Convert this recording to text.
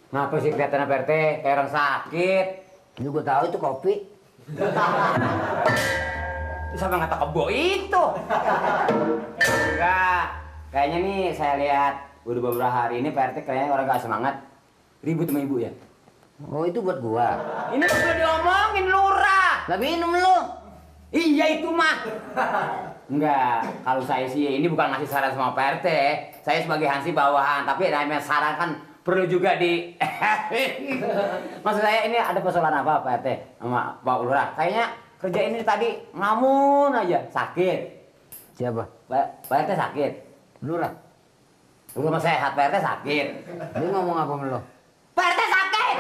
Ngapa sih kelihatannya Pak RT kayak orang sakit? Ini gue tahu itu kopi. Sama ngata kebo itu. Enggak, kayaknya nih saya lihat udah beberapa hari ini Pak RT kayaknya orang gak semangat. Ribut sama ibu ya? Oh itu buat gua. Ini udah diomongin lurah. Lah minum lu. Iya itu mah. Enggak, kalau saya sih ini bukan ngasih saran sama Pak RT. Saya sebagai hansip bawahan, tapi namanya saran kan perlu juga di. Maksud saya ini ada persoalan apa Pak RT sama Pak Lurah? Kayaknya kerja ini tadi ngamun aja, sakit. Siapa? Pak RT sakit. Lurah. Lu sama sehat, Pak RT sakit. Dia ngomong apa sama lo? Pak RT sakit.